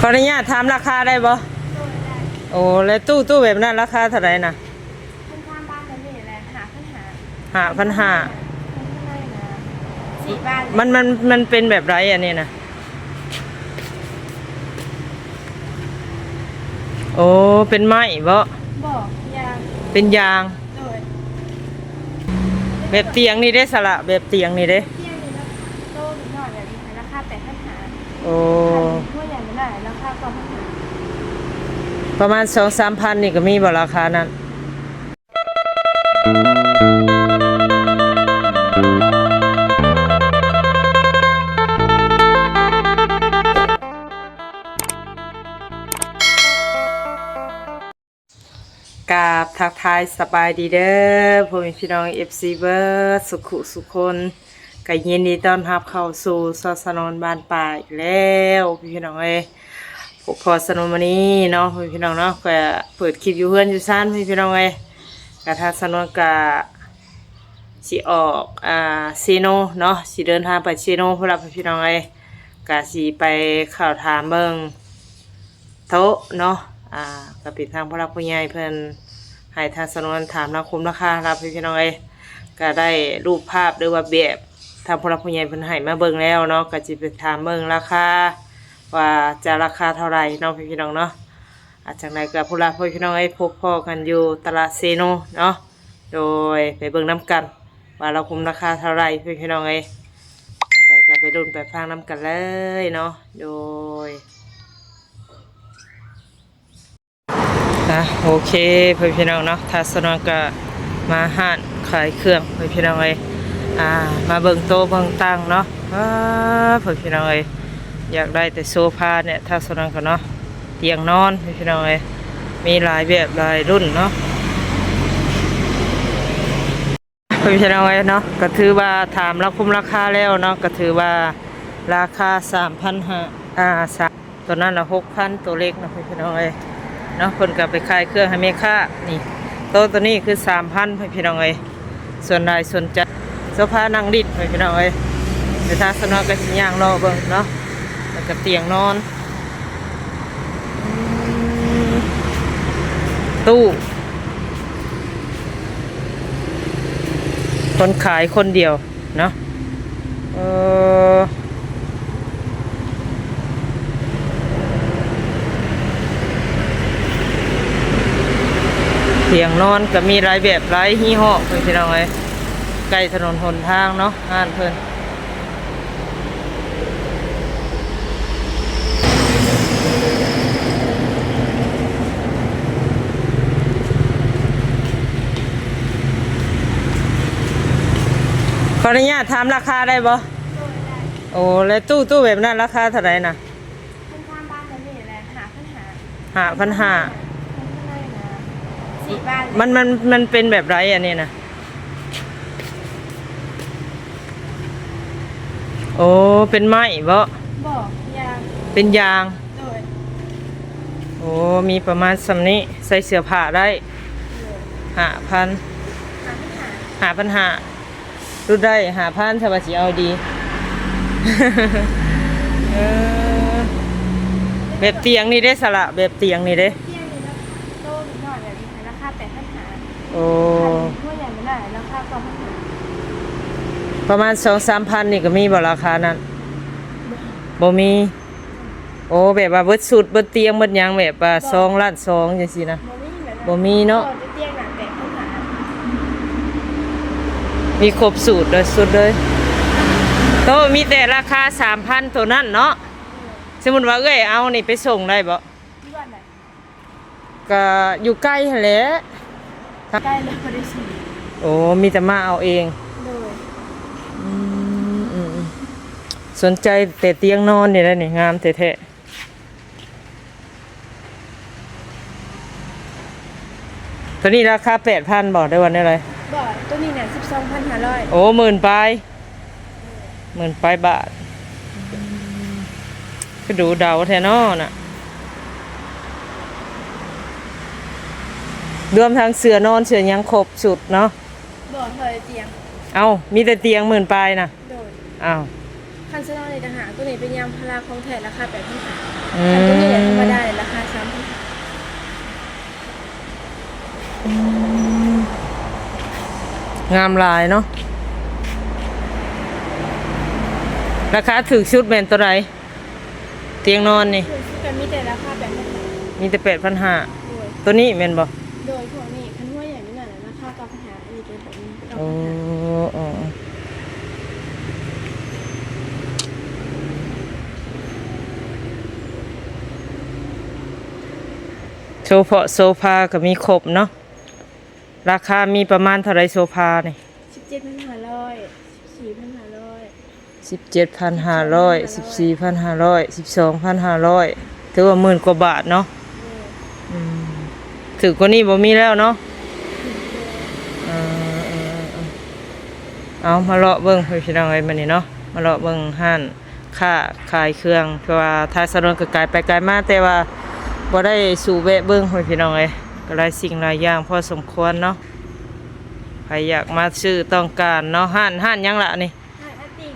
ຂໍອະນຸຍາດຖາມລາຄາໄດ້ບໍ່? ໂດຍ ໄດ້. ໂອ້ ແລ້ວຕູ້ ຕູ້ແບບນັ້ນລາຄາເທົ່າໃດນະ? ເພິ່ນຖາມບ້ານແບບນີ້ແຫຼະ ຫ້າພັນຫ້າ. ຫ້າພັນຫ້າ. ເພິ່ນເທົ່າໃດນະ? ສີ່ບ້ານ. ມັນ ມັນ ມັນເປັນແບບໃດອັນນີ້ນະ? ໂອ້ ເປັນໄມ້ບໍ? ບໍ່ ຢາງ. ເປັນຢາງ. ໂດຍ. ແບບຕຽງນີ້ເດ້ສະລະ ແບບຕຽງນີ້ເດ້? ຕຽງນີ້ລາຄາ ໂຕນ້ອຍແບບນີ້ລາຄາແປດພັນຫ້າ. ໂອ້ ຄັນຫົວໃຫຍ່ບໍ່ໄດ້ລາຄາເກົ້າພັນຫ້າ. ປະມານສອງສາມພັນນີ້ກໍມີບໍ່ລາຄານັ້ນ? ກາບທັກທາຍສະບາຍດີເດີ ພໍ່ແມ່ພີ່ນ້ອງ ເອັຟຊີ ເບິດສຸຂູສຸຄົນ ກໍຍິນດີຕ້ອນຮັບເຂົ້າສູ່ຊ່ອງສາວນວນບ້ານປ່າອີກແລ້ວ ພີ່ນ້ອງເອີຍ. ພົບພໍ້ສາວນວນມື້ນີ້ເນາະ ພີ່ນ້ອງເນາະ ກໍເປີດຄລິບຢູ່ເຮືອນຢູ່ຊານ ພີ່ນ້ອງເອີຍ. ກໍທາງສາວນວນກໍຊິອອກ ອ່າ ເຊໂນເນາະ ຊິເດີນທາງໄປເຊໂນພຸ້ນລະ ພີ່ນ້ອງເອີຍ. ກໍຊິໄປເຂົ້າຖາມເບິ່ງ ໂຕະເນາະ ອ່າ ກໍເປັນທາງຜູ້ຫຼັກຜູ້ໃຫຍ່ເພິ່ນໃຫ້ທາງສາວນວນຖາມລາຄົມລາຄາລະ ພີ່ນ້ອງເອີຍ. ກໍໄດ້ຮູບພາບ ຫຼືວ່າແບບທາງຜູ້ຫຼັກຜູ້ໃຫຍ່ເພິ່ນໃຫ້ມາເບິ່ງແລ້ວເນາະ ກໍຊິໄປຖາມເບິ່ງລາຄາວ່າຈະລາຄາເທົ່າໃດເນາະ ພີ່ນ້ອງເນາະ. ອາ ຈັ່ງໃດກໍພຸ້ນລະ ພີ່ນ້ອງເອີຍ ພົບພໍ້ກັນຢູ່ຕະຫຼາດເຊໂນເນາະ. ໂດຍ ໄປເບິ່ງນຳກັນວ່າລາຄົມລາຄາເທົ່າໃດ ພີ່ນ້ອງເອີຍ. ຈັ່ງໃດກໍໄປລຸ້ນໄປຟັງນຳກັນເລີຍເນາະ. ໂດຍ ອ່ະ ໂອເຄ ພໍ່ແມ່ພີ່ນ້ອງເນາະ ທາງສາວນວນກໍມາຮ້ານຂາຍເຄື່ອງ ພໍ່ແມ່ພີ່ນ້ອງເອີຍ. ອ່າ ມາເບິ່ງໂຕະເບິ່ງຕັ່ງເນາະ. ອ່າ ພໍ່ແມ່ພີ່ນ້ອງເອີຍ ຢາກໄດ້ແຕ່ໂຊຟານີ້ ທາງສາວນວນກໍເນາະ ຕຽງນອນ ພໍ່ແມ່ພີ່ນ້ອງເອີຍ ມີຫຼາຍແບບຫຼາຍລຸ້ນເນາະ. ພໍ່ແມ່ພີ່ນ້ອງເອີຍເນາະ ກໍຖືວ່າຖາມລາຄົມລາຄາແລ້ວເນາະ ກໍຖືວ່າລາຄາສາມພັນຫ້າ ອ່າ ສາມ ໂຕນັ້ນລະຫົກພັນ ໂຕເລັກເນາະ ພີ່ນ້ອງເອີຍເນາະ. ເພິ່ນກໍໄປຂາຍເຄື່ອງໃຫ້ແມ່ຄ້າ. ນີ້ ໂຕະໂຕນີ້ຄືສາມພັນ ພີ່ນ້ອງເອີຍ. ສ່ວນຫຼາຍສົນໃຈໂຊຟານັ່ງຫຼິ້ນ ພີ່ນ້ອງເອີຍ. ແຕ່ທາງສາວນວນກໍຊິຍ່າງເລາະເບິ່ງເນາະ ແລ້ວກໍຕຽງນອນ ຕູ້ ຄົນຂາຍຄົນດຽວເນາະ. ເອີ ຕຽງນອນກໍມີຫຼາຍແບບຫຼາຍຍີ່ຫໍ້ ພີ່ນ້ອງເອີຍ. ໃກ້ຖະໜົນຫົນທາງເນາະ ຮ້ານເພິ່ນ. ຂໍອະນຸຍາດຖາມລາຄາໄດ້ບໍ່? ໂດຍ ໄດ້. ໂອ້ ແລ້ວຕູ້ ຕູ້ແບບນັ້ນລາຄາເທົ່າໃດນະ? ເພິ່ນຖາມບ້ານແບບນີ້ແຫຼະ ຫ້າພັນຫ້າ. ຫ້າພັນຫ້າ. ເພິ່ນເທົ່າໃດນະ? ສີ່ບ້ານ. ມັນ ມັນ ມັນເປັນແບບໃດອັນນີ້ນະ? ໂອ້ ເປັນໄມ້ບໍ? ບໍ່ ຢາງ. ເປັນຢາງ. ໂດຍ. ໂອ້ ມີປະມານສ່ຳນີ້ ໃສ່ເສື້ອຜ້າໄດ້. ໂດຍ. ຫ້າພັນ. ຫ້າພັນຫ້າ. ຫ້າພັນຫ້າ. ຫຼຸດໄດ້ຫ້າພັນ ຖ້າວ່າຊິເອົາດີ. ເອີ ແບບຕຽງນີ້ເດ້ສະລະ ແບບຕຽງນີ້ເດ້? ຕຽງນີ້ລາຄາ ໂຕນ້ອຍແບບນີ້ລາຄາແປດພັນຫ້າ. ໂອ້ ຄັນຫົວໃຫຍ່ບໍ່ໄດ້ລາຄາເກົ້າພັນຫ້າ. ປະມານສອງສາມພັນນີ້ກໍມີບໍ່ລາຄານັ້ນ? ບໍ່ ບໍ່ມີ. ໂອ້ ແບບວ່າເບິດຊຸດເບິດຕຽງເບິດຫຍັງ ແບບວ່າ ບໍ່ ສອງລ້ານສອງຈັ່ງຊີ້ນະ? ບໍ່ມີແບບນັ້ນ. ບໍ່ມີເນາະ. ເອີ ຕຽງນະແປດພັນຫ້າ. ມີຄົບສູດເລີຍ ຊຸດເລີຍ. ໂຕມີແຕ່ລາຄາສາມພັນໂຕນັ້ນເນາະ. ເອີ ສົມມຸດວ່າເອື້ອຍເອົານີ້ໄປສົ່ງໄດ້ບໍ່? ຢູ່ບ້ານໃດ? ກະຢູ່ໃກ້ຫັ້ນແຫຼະ. ໃກ້ແລ້ວບໍ່ໄດ້ຊື້. ໂອ້ ມີແຕ່ມາເອົາເອງ. ໂດຍ. ອືມ ອືມ ສົນໃຈແຕ່ຕຽງນອນນີ້ແຫຼະນີ້ ງາມແທ້ໆ. ໂຕນີ້ລາຄາແປດພັນບໍ່ ຫຼືວ່າແນວໃດ? ບໍ່ ໂຕນີ້ນະສິບສອງພັນຫ້າຮ້ອຍ. ໂອ້ ໝື່ນປາຍ. ໝື່ນປາຍບາດ. ອືມ ຄືດູເດົາແທ້ເນາະນະ. ລວມທັງເສື້ອນອນເສື້ອຫຍັງຄົບຊຸດເນາະ. ບໍ່ ເທົ່າແຕ່ຕຽງ. ເອົ້າ ມີແຕ່ຕຽງໝື່ນປາຍນະ? ໂດຍ. ອ້າວ ຄັນຊະນອນນີ້ຕ່າງຫາກ. ໂຕນີ້ເປັນຍາງພາລາຂອງແທ້ ລາຄາແປດພັນຫ້າ. ອືມ ຄັນໂຕນີ້ ງາມຫຼາຍເນາະ. ລາຄາຖືກສຸດແມ່ນໂຕໃດ? ຕຽງນອນນີ້ ຖືກສຸດກໍມີແຕ່ລາຄາແປດພັນຫ້າ ມີແຕ່ແປດພັນຫ້າ. ໂດຍ ໂຕນີ້ແມ່ນບໍ່? ໂດຍ ພວກນີ້ ຄັນຫົວໃຫຍ່ນີ້ນະ ລາຄາເກົ້າພັນຫ້າ ອັນນີ້ເປັນແບບນີ້ ໂອ້ ເກົ້າພັນຫ້າ. ເອີ ໂຊເພາະໂຊຟາກໍມີຄົບເນາະ. ລາຄາມີປະມານເທົ່າໃດໂຊຟານີ້? ສິບເຈັດພັນຫ້າຮ້ອຍ ສິບສີ່ພັນຫ້າຮ້ອຍ ສິບເຈັດພັນຫ້າຮ້ອຍ ສິບສີ່ພັນຫ້າຮ້ອຍ ສິບສອງພັນຫ້າຮ້ອຍ ຖືວ່າໝື່ນກວ່າບາດເນາະ. ເອີ ອືມ ຖືກກວ່ານີ້ບໍ່ມີແລ້ວເນາະ. ເອີ ເອີ ເອີ ເອົາ ມາເລາະເບິ່ງ ພີ່ນ້ອງເອີຍ ມື້ນີ້ເນາະ ມາເລາະເບິ່ງຮ້ານ ຄ້າຂາຍເຄື່ອງ ເພາະວ່າທາງສາວນວນກໍກາຍໄປກາຍມາ ແຕ່ວ່າບໍ່ໄດ້ສູ່ແວະເບິ່ງ ພໍ່ແມ່ພີ່ນ້ອງເອີຍ ກໍຫຼາຍສິ່ງຫຼາຍຢ່າງພໍສົມຄວນເນາະ. ໃຜຢາກມາຊື້ຕ້ອງການເນາະ ຮ້ານ ຮ້ານຫຍັງລະນີ້? ຮ້ານອາຕິ່ງ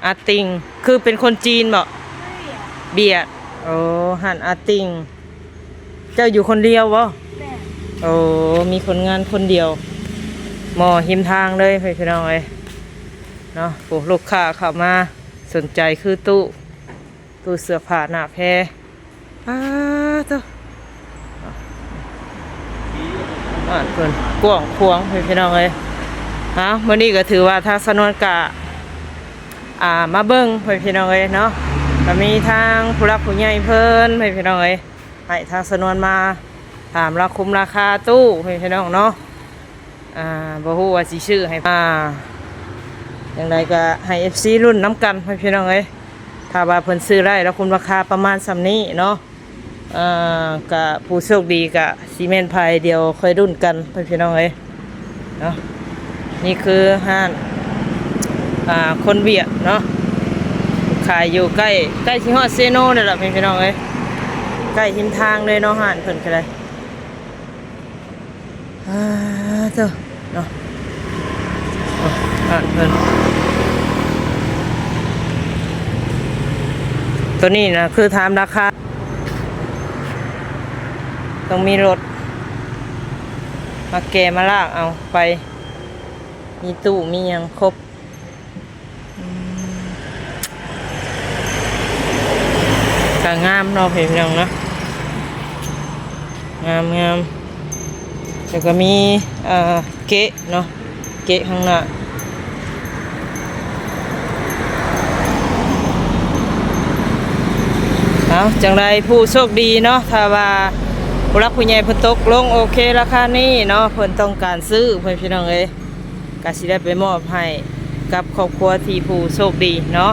ອາຕິ່ງ ຄືເປັນຄົນຈີນບໍ? ເບຍດ ເບຍດ ໂອ້ ຮ້ານອາຕິ່ງ. ເຈົ້າຢູ່ຄົນດຽວບໍ? ແມ່ນ ໂອ້ ມີຄົນງານຄົນດຽວ ໝໍ້ຮິມທາງເລີຍ ພີ່ນ້ອງເອີຍເນາະ. ໂອ້ ລູກຄ້າເຂົ້າມາ ສົນໃຈຄືຕູ້ ຕູ້ເສື້ອຜ້າໜ້າແພ. ປາໂທ້ ຮ້ານເພິ່ນກວ້າງຂວາງ ພີ່ນ້ອງເອີຍ. ເອົາ ມື້ນີ້ກໍຖືວ່າທາງສາວນວນກະ ອ່າ ມາເບິ່ງ ພໍ່ແມ່ພີ່ນ້ອງເອີຍເນາະ ກໍມີທາງຜູ້ຫຼັກຜູ້ໃຫຍ່ເພິ່ນ ພໍ່ແມ່ພີ່ນ້ອງເອີຍ ໃຫ້ທາງສາວນວນມາຖາມລາຄົມລາຄາຕູ້ ພໍ່ແມ່ພີ່ນ້ອງເນາະ. ອ່າ ບໍ່ຮູ້ວ່າຊິຊື້ໃຫ້ ອ່າ ຈັ່ງໃດກໍໃຫ້ເອັຟຊີລຸ້ນນຳກັນ ພໍ່ແມ່ພີ່ນ້ອງເອີຍ. ຖ້າວ່າເພິ່ນຊື້ໄດ້ລາຄົມລາຄາປະມານສ່ຳນີ້ເນາະ ອ່າ ກະຜູ້ໂຊກດີກະຊິແມ່ນໃຜ ດຽວຄ່ອຍລຸ້ນກັນ ພໍ່ແມ່ພີ່ນ້ອງເອີຍເນາະ. ນີ້ຄືຮ້ານ ອ່າ ຄົນຫວຽດເນາະ ຂາຍຢູ່ໃກ້ ໃກ້ຊິຮອດເຊໂນນີ້ແຫຼະ ພໍ່ແມ່ພີ່ນ້ອງເອີຍ ໃກ້ຮິມທາງເລີຍເນາະ ຮ້ານເພິ່ນກໍໄດ້. ອ່າ ເຈົ້າເນາະ ອ່າ ເພິ່ນ ໂຕນີ້ນະ ຄືຖາມລາຄາ ຕ້ອງມີລົດມາແກ່ມາລາກເອົາໄປ ມີຕູ້ມີຫຍັງຄົບ. ອືມ ກໍງາມເນາະ ພີ່ນ້ອງເນາະ ງາມໆ ແລ້ວກໍມີ ເອີ ເກະເນາະ ເກະຂ້າງໜ້າ. ເອົາ ຈັ່ງໃດຜູ້ໂຊກດີເນາະ ຖ້າວ່າຜູ້ຫຼັກຜູ້ໃຫຍ່ເພິ່ນຕົກລົງໂອເຄລາຄານີ້ເນາະ ເພິ່ນຕ້ອງການຊື້ ພໍ່ແມ່ພີ່ນ້ອງເອີຍ ກະຊິໄດ້ໄປມອບໃຫ້ກັບຄອບຄົວທີ່ຜູ້ໂຊກດີເນາະ.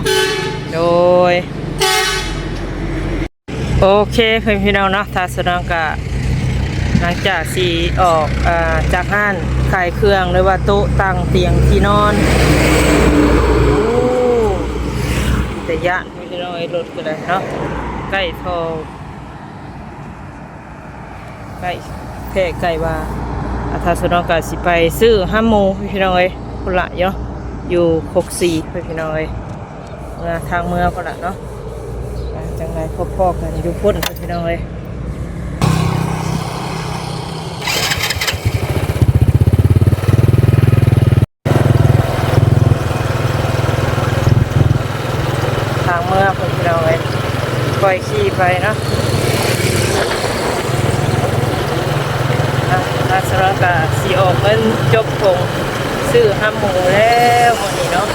ໂດຍ ໂອເຄ ເພື່ອນພີ່ນ້ອງເນາະ ທາງສາວນວນກະຫຼັງຈາກຊິອອກ ເອີ ຈາກຮ້ານຂາຍເຄື່ອງ ຫຼືວ່າໂຕະຕັ່ງຕຽງທີ່ນອນ ໂອ້ ເປັນຕາຢ້ານ ພີ່ນ້ອງເອີຍ ລົດກໍໄດ້ເນາະ ໃກ້ທໍ່ ໃກ້ແທ້ໃກ້ວ່າ ອາ ທາງສາວນວນກໍຊິໄປຊື້ຫ້ຳໝູ ພີ່ນ້ອງເອີຍ ພຸ້ນລະເນາະ ຢູ່ຄົກສີ່ ພີ່ນ້ອງເອີຍ ເມືອທາງເມືອພຸ້ນລະເນາະ ອ່າ ຈັ່ງໃດພົບພໍ້ກັນຢູ່ພຸ້ນ ພີ່ນ້ອງເອີຍ. ທາງເມືອພຸ້ນ ພີ່ນ້ອງເອີຍ ຄ່ອຍຂີ່ໄປເນາະ ອ່າ ທາງສາວນວນກະຊິອອກເງິນຈົບຖົງຊື້ຫ້ຳໝູແລ້ວມື້ນີ້ເນາະ.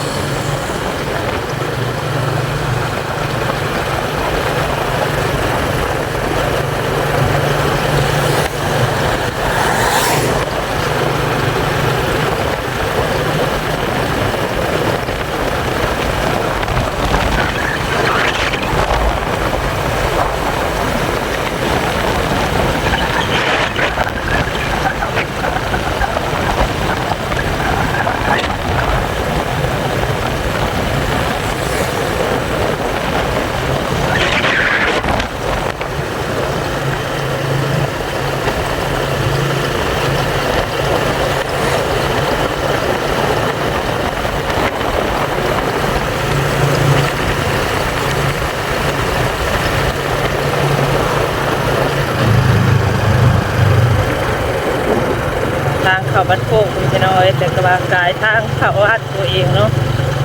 ບ້ານໂຄກ ພີ່ນ້ອງເອີຍ, ແຕ່ກໍວ່າກາຍທາງເຂົ້າວັດຕົວເອງເນາະ,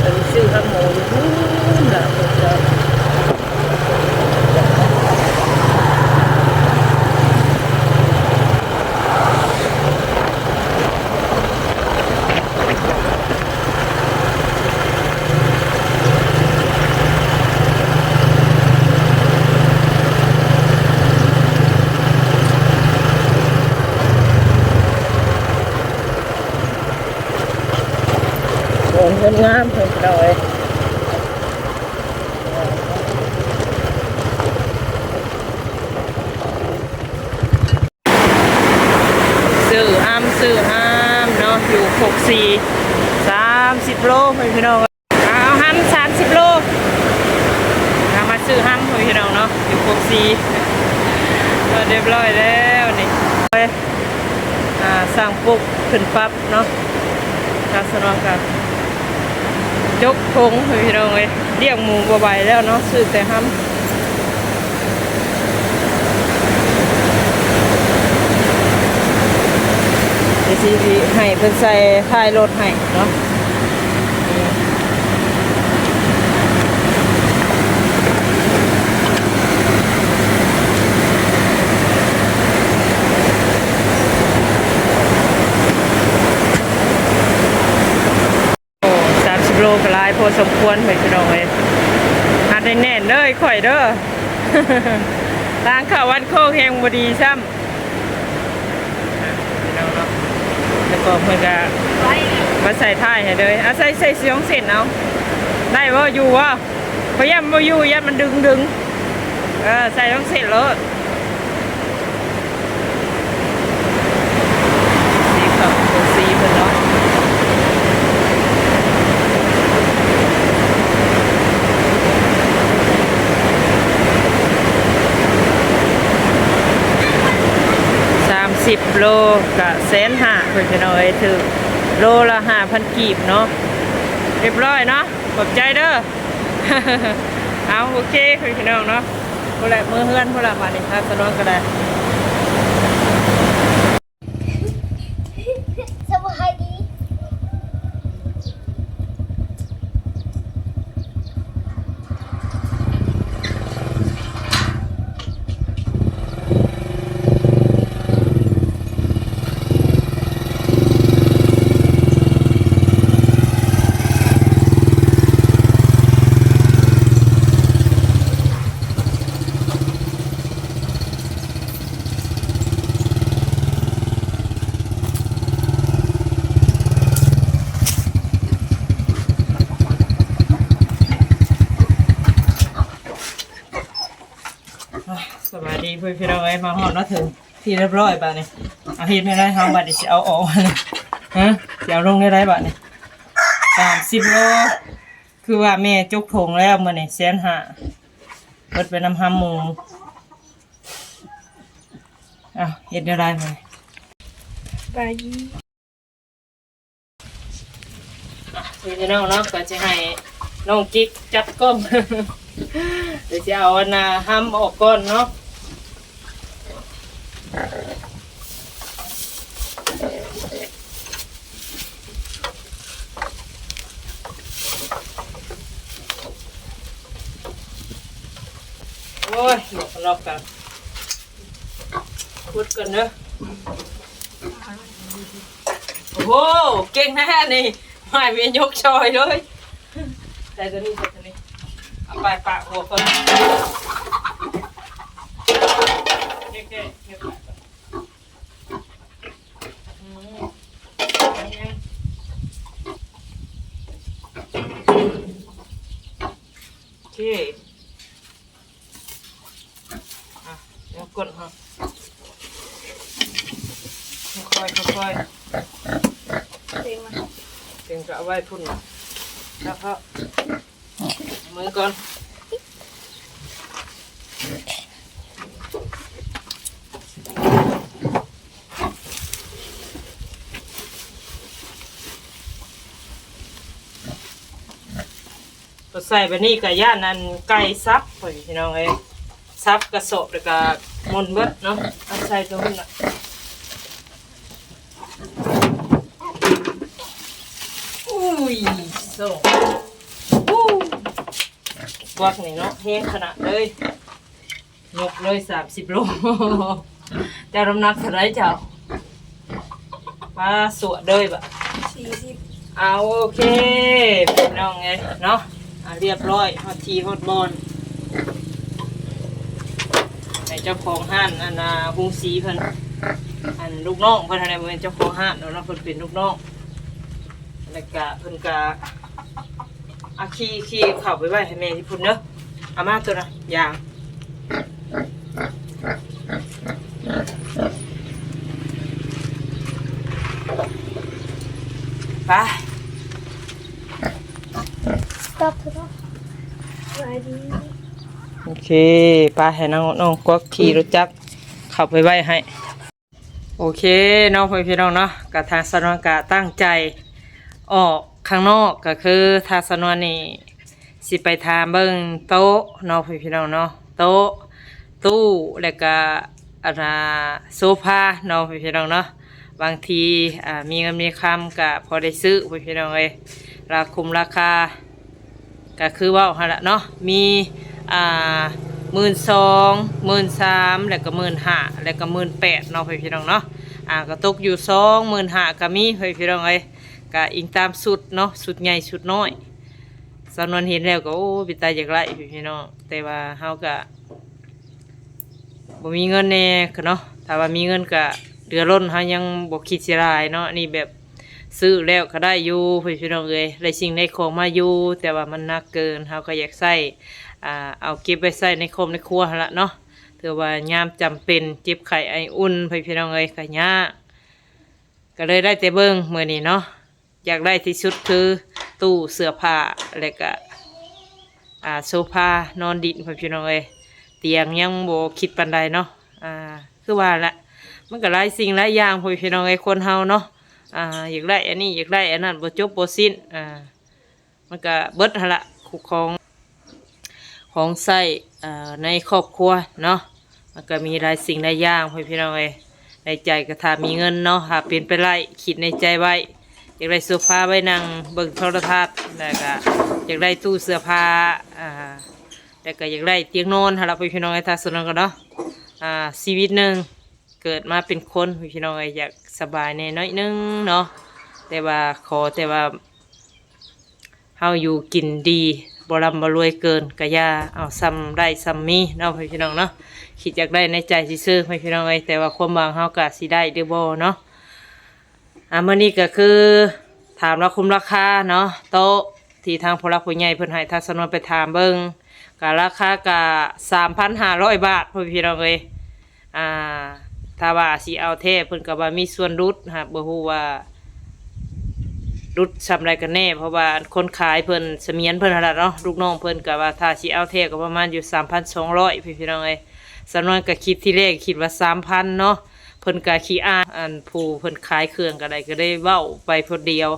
ໄປຊື້ຫາໝູຢູ່ພຸ້ນລະ ເພິ່ນຈະ ໂອ້ ງາມໆ ເພິ່ນເລີຍ. ຊື້ຫຳ ຊື້ຫາມເນາະ ຢູ່ໂຄກສີ່ ສາມສິບໂລ ພີ່ນ້ອງ. ເອົາ ເອົາຫຳສາມສິບໂລ ເອົາມາຊື້ຫຳ ພີ່ນ້ອງເນາະ ຢູ່ໂຄກສີ່. ເອີ ຮຽບຮ້ອຍແລ້ວນີ້ ເອີຍ ອ່າ ສ້າງປຸກຂຶ້ນປັບເນາະ, ທາງສະໜອງກະຈົກຖົງ ພີ່ນ້ອງເອີຍ, ລ້ຽງໝູບໍ່ໄຫວແລ້ວເນາະ ຊື້ແຕ່ຫຳ. ດຽວຊິໃຫ້ເພິ່ນໃສ່ທ້າຍລົດໃຫ້ເນາະ. ໂອ້ ສາມສິບໂລກໍຫຼາຍພໍສົມຄວນ ພີ່ນ້ອງເອີຍ. ຮັດແໜ້ນໆເດີຂ້ອຍເດີ, ທາງເຂົ້າວັດໂຄກແຮງບໍ່ດີຊ້ຳ. ພີ່ນ້ອງເນາະ ແລ້ວກໍເພິ່ນກໍມາໃສ່ທ້າຍໃຫ້ເລີຍ. ອາ ໃສ່ ໃສ່ສອງເສັ້ນເອົາ ໄດ້ບໍ່ ຢູ່ບໍ່? ພະຍາຍາມບໍ່ຢູ່ ຢ້ານມັນດຶງໆ. ເອີ ໃສ່ທັງເສັ້ນໂລດ. ສີຂາວ ເປັນສີເພິ່ນເນາະ. ສາມສິບໂລກະແສນຫ້າພຸ້ນ ພີ່ນ້ອງເອີຍ, ຖືກໂລລະຫ້າພັນກີບເນາະ. ຮຽບຮ້ອຍເນາະ, ຂອບໃຈເດີ. ເອົາ ໂອເຄ ພີ່ນ້ອງເນາະ, ພຸ້ນແຫຼະ ເມືອເຮືອນພຸ້ນລະບາດນີ້ ທາງສະໜອງກໍໄດ້. ສະບາຍດີ. ສະບາຍດີພີ່ນ້ອງເອີຍ, ມາຮອດມາເຖິງທີ່ຮຽບຮ້ອຍບາດນີ້. ເອົາ ເຮັດແນວໃດເຮົາບາດນີ້ ຊິເອົາອອກ ຮະ ຊິເອົາລົງແນວໃດບາດນີ້? ສາມສິບໂລ ຄືວ່າແມ່ຈົກຖົງແລ້ວມື້ນີ້ ແສນຫ້າ ເບິດໄປນຳຫຳໝູ. ເອົາ ເຮັດແນວໃດບາດນີ້? ສະບາຍດີ. ອ່ະ ພີ່ນ້ອງເນາະ ກໍຊິໃຫ້ນ້ອງກິກຈັບກ້ອງ ດຽວຊິເອົາອັນນ່າ ຫຳອອກກ່ອນເນາະ. ໂອ້ຍ ໝວກກັນນັອກກັນ ຂຸດກ່ອນເດີ. ໂອ້ໂຫ ເກັ່ງແທ້ນີ້ ໃຫ້ແມ່ຍົກຊ່ອຍເລີຍ. ໃສ່ຕົວນີ້ ໃສ່ຕົວນີ້ ເອົາໄປປະຫົວກ່ອນ. ໂອເຄ ໂອເຄ. ອ່ະ ແລ້ວກົດເຮົາ ຄ່ອຍໆ ຄ່ອຍໆ ເຕັງມາ ເຕັງກໍເອົາໄວ້ພຸ້ນນະ ແລ້ວເຮົາ ມືກ່ອນ. ກໍໃສ່ແບບນີ້ກໍຢ້ານອັນໄກ່ສັບ ພີ່ນ້ອງເອີຍ, ສັບກະສອບແລ້ວກໍໝົນເບິດເນາະ. ເອົາໃສ່ຕົວພຸ້ນລະ. ໂອ້ ກວັກນີ້ເນາະ ແຮງຂະໜາດເລີຍ ຍົກເລີຍສາມສິບໂລ. ເຈົ້ານ້ຳໜັກເທົ່າໃດເຈົ້າ? ປາ ສວດເລີຍບາດ ສີ່ສິບ. ເອົາ ໂອເຄ ພີ່ນ້ອງເອີຍເນາະ ອ່າ ລຽບຮ້ອຍ ຮອດທີ່ຮອດບ່ອນ. ໃຫ້ເຈົ້າຂອງຮ້ານ ອັນນ່າ ໂຮງສີເພິ່ນ ອັນລູກນ້ອງເພິ່ນຫັ້ນແຫຼະ ບໍ່ແມ່ນເຈົ້າຂອງຮ້ານດອກເນາະ ເພິ່ນເປັນລູກນ້ອງ. ແລ້ວກະເພິ່ນກະ ເອົາ ຂີ່ ຂີ່ເຂົ້າໄປໄວ້ໃຫ້ແມ່ທີ່ພຸ້ນເດີ. ເອົາມາໂຕນະ ຢາງ ໄປ ສະຕັອບເຖາະ. ສະບາຍດີ. ໂອເຄ ໄປ ໃຫ້ນ້ອງ ນ້ອງກວັກຂີ່ລົດຈັກເຂົ້າໄປໄວ້ໃຫ້. ໂອເຄເນາະ ພໍ່ແມ່ພີ່ນ້ອງເນາະ ກະທາງສາວນວນກະຕັ້ງໃຈອອກຂ້າງນອກ ກະຄືທາງສາວນວນນີ້ຊິໄປຖາມເບິ່ງໂຕະເນາະ ພໍ່ແມ່ພີ່ນ້ອງເນາະ ໂຕະ ຕູ້ ແລ້ວກະ ອັນນ່າ ໂຊຟາເນາະ ພໍ່ແມ່ພີ່ນ້ອງເນາະ. ບາງທີ ອ່າ ມີເງິນມີຄຳກະພໍໄດ້ຊື້ ພໍ່ແມ່ພີ່ນ້ອງເອີຍ ລາຄົມລາຄາ ກະຄືເວົ້າຫັ້ນລະເນາະ ມີ ອ່າ ໝື່ນສອງ ໝື່ນສາມ ແລ້ວກະໝື່ນຫ້າ ແລ້ວກະໝື່ນແປດເນາະ ພໍ່ແມ່ພີ່ນ້ອງເນາະ. ອ່າ ກະຕົກຢູ່ສອງໝື່ນຫ້າກະມີ ພໍ່ແມ່ພີ່ນ້ອງເອີຍ ກະອີງຕາມຊຸດເນາະ ຊຸດໃຫຍ່ຊຸດນ້ອຍ. ສາວນວນເຫັນແລ້ວກະ ໂອ້ ເປັນຕາຢາກໄດ້ ພໍ່ແມ່ພີ່ນ້ອງ ແຕ່ວ່າເຮົາກະ ບໍ່ມີເງິນແດ່ເນາະ ຖ້າວ່າມີເງິນກະເຫຼືອລົ້ນ ເຮົາຍັງບໍ່ຄິດເສຍດາຍເນາະ. ອັນນີ້ແບບຊື້ແລ້ວກະໄດ້ຢູ່ ພີ່ນ້ອງເອີຍ ໄດ້ສິ່ງໄດ້ຂອງມາຢູ່ ແຕ່ວ່າມັນໜັກເກີນ ເຮົາກະຢາກໃຊ້ ອ່າ ເອົາເກັບໄວ້ໃຊ້ໃນຄອບໃນຄົວຫັ້ນລະເນາະ. ຖືວ່າຍາມຈຳເປັນເຈັບໄຂ້ໄອອຸ່ນ ພີ່ນ້ອງເອີຍ ກະຍາກ ກະເລີຍໄດ້ແຕ່ເບິ່ງມື້ນີ້ເນາະ. ຢາກໄດ້ທີ່ສຸດຄືຕູ້ເສື້ອຜ້າ ແລ້ວກະ ອ່າ ໂຊຟານອນດິນ ພໍ່ແມ່ພີ່ນ້ອງເອີຍ ຕຽງຍັງບໍ່ຄິດປານໃດເນາະ. ອ່າ ຄືວ່າລະ ມັນກະຫຼາຍສິ່ງຫຼາຍຢ່າງ ພໍ່ແມ່ພີ່ນ້ອງເອີຍ ຄົນເຮົາເນາະ ອ່າ ຢາກໄດ້ອັນນີ້ ຢາກໄດ້ອັນນັ້ນ ບໍ່ຈົບບໍ່ສິ້ນ ອ່າ ມັນກະເບິດຫັ້ນລະ ຂອງ ຂອງໃຊ້ ເອີ ໃນຄອບຄົວເນາະ ມັນກະມີຫຼາຍສິ່ງຫຼາຍຢ່າງ ພໍ່ແມ່ພີ່ນ້ອງເອີຍ. ໃນໃຈກະຖ້າມີເງິນເນາະ ຖ້າເປັນໄປໄດ້ ຄິດໃນໃຈໄວ້ ຢາກໄດ້ໂຊຟາໄວ້ນັ່ງເບິ່ງໂທລະທັດ ແລ້ວກະຢາກໄດ້ຕູ້ເສື້ອຜ້າ ອ່າ ແລ້ວກະຢາກໄດ້ຕຽງນອນຫັ້ນລະ ພໍ່ແມ່ພີ່ນ້ອງເອີຍ. ຖ້າສະນັ້ນກະເນາະ ອ່າ ຊີວິດໜຶ່ງ ເກີດມາເປັນຄົນ ພີ່ນ້ອງເອີຍ ຢາກສະບາຍແດ່ໜ້ອຍໜຶ່ງເນາະ ແຕ່ວ່າ ຂໍແຕ່ວ່າເຮົາຢູ່ກິນດີ ບໍ່ລ່ຳບໍ່ລວຍເກີນກະຢ່າ ເອົາສ່ຳໄດ້ສ່ຳມີເນາະ ພີ່ນ້ອງເນາະ. ຄິດຢາກໄດ້ໃນໃຈຊື່ໆ ພີ່ນ້ອງເອີຍ ແຕ່ວ່າຄວາມຫວັງເຮົາກະຊິໄດ້ຫຼືບໍ່ເນາະ. ອ່າ ມື້ນີ້ກະຄືຖາມລາຄົມລາຄາເນາະ ໂຕະ ທີ່ທາງຜູ້ຫຼັກຜູ້ໃຫຍ່ເພິ່ນໃຫ້ທາງສາວນວນໄປຖາມເບິ່ງ ກະລາຄາກະສາມພັນຫ້າຮ້ອຍບາດ ພໍ່ແມ່ພີ່ນ້ອງເອີຍ. ອ່າ ຖ້າວ່າຊິເອົາແທ້ ເພິ່ນກະວ່າມີສ່ວນຫຼຸດ ຫາກບໍ່ຮູ້ວ່າຫຼຸດສ່ຳໃດກັນແນ່ ເພາະວ່າອັນຄົນຂາຍເພິ່ນ ສະໝຽນເພິ່ນຫັ້ນລະເນາະ ລູກນ້ອງເພິ່ນກະວ່າ ຖ້າຊິເອົາແທ້ກະປະມານຢູ່ສາມພັນສອງຮ້ອຍ ພີ່ນ້ອງເອີຍ. ສາວນວນກະຄິດ ທີແລກຄິດວ່າສາມພັນເນາະ ເພິ່ນກະຂີ້ອາຍ ອັນຜູ້ເພິ່ນຂາຍເຄື່ອງກະໄດ້ ກະໄດ້ເວົ້າໄປຜູ້ດຽວ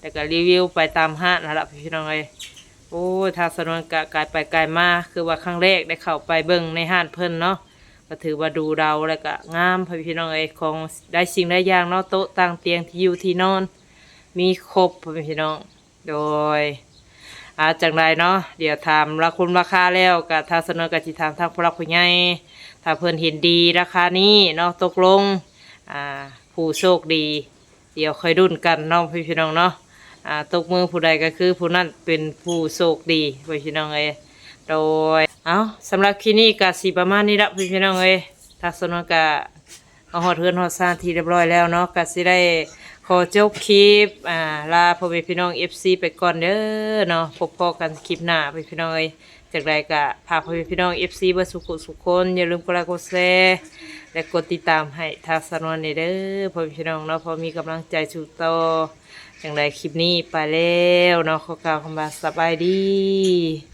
ແລ້ວກະຣີວິວໄປຕາມຮ້ານຫັ້ນລະ ພີ່ນ້ອງເອີຍ. ໂອ້ຍ ທາງສາວນວນກະກາຍໄປກາຍມາ ຄືວ່າຄັ້ງແລກໄດ້ເຂົ້າໄປເບິ່ງໃນຮ້ານເພິ່ນເນາະ ກະຖືວ່າດູດາວ ແລ້ວກະງາມ ພີ່ນ້ອງເອີຍ. ຂອງຫຼາຍສິ່ງຫຼາຍຢ່າງເນາະ ໂຕະ ຕັ່ງ ຕຽງ ທີ່ຢູ່ທີ່ນອນ ມີຄົບ ພໍ່ແມ່ພີ່ນ້ອງ. ໂດຍ ອ່າ ຈັ່ງໃດເນາະ ດຽວຖາມລາຄົມລາຄາແລ້ວ ກະທາງສາວນວນກະຊິຖາມທາງຜູ້ຫຼັກຜູ້ໃຫຍ່ ຖ້າເພິ່ນເຫັນດີລາຄານີ້ເນາະ ຕົກລົງ ອ່າ ຜູ້ໂຊກດີ ດຽວຄ່ອຍລຸ້ນກັນເນາະ ພີ່ນ້ອງເນາະ. ອ່າ ຕົບມືຜູ້ໃດກະຄືຜູ້ນັ້ນເປັນຜູ້ໂຊກດີ ພີ່ນ້ອງເອີຍ. ໂດຍ ເອົ້າ ສຳລັບຄລິບນີ້ກະຊິປະມານນີ້ລະ ພີ່ນ້ອງເອີຍ. ທາງສາວນວນກະມາຮອດເຮືອນຮອດຊານທີ່ຮຽບຮ້ອຍແລ້ວເນາະ ກະຊິໄດ້ຂໍຈົບຄລິບ ອ່າ ລາພໍ່ແມ່ພີ່ນ້ອງ ເອັຟຊີ ໄປກ່ອນເດີເນາະ. ພົບພໍ້ກັນຄລິບໜ້າ ພີ່ນ້ອງເອີຍ. ຈັ່ງໃດກະຝາກພໍ່ແມ່ພີ່ນ້ອງ ເອັຟຊີ ເບິດສູ່ຜູ້ສູ່ຄົນ ຢ່າລືມກົດໄລກົດແຊ ແລະ ກົດຕິດຕາມໃຫ້ທາງສາວນວນແດ່ເດີ ພໍ່ແມ່ພີ່ນ້ອງເນາະ ເພາະມີກຳລັງໃຈສູ້ຕໍ່. ຈັ່ງໃດຄລິບນີ້ໄປແລ້ວເນາະ ຂໍກ່າວຄຳວ່າສະບາຍດີ.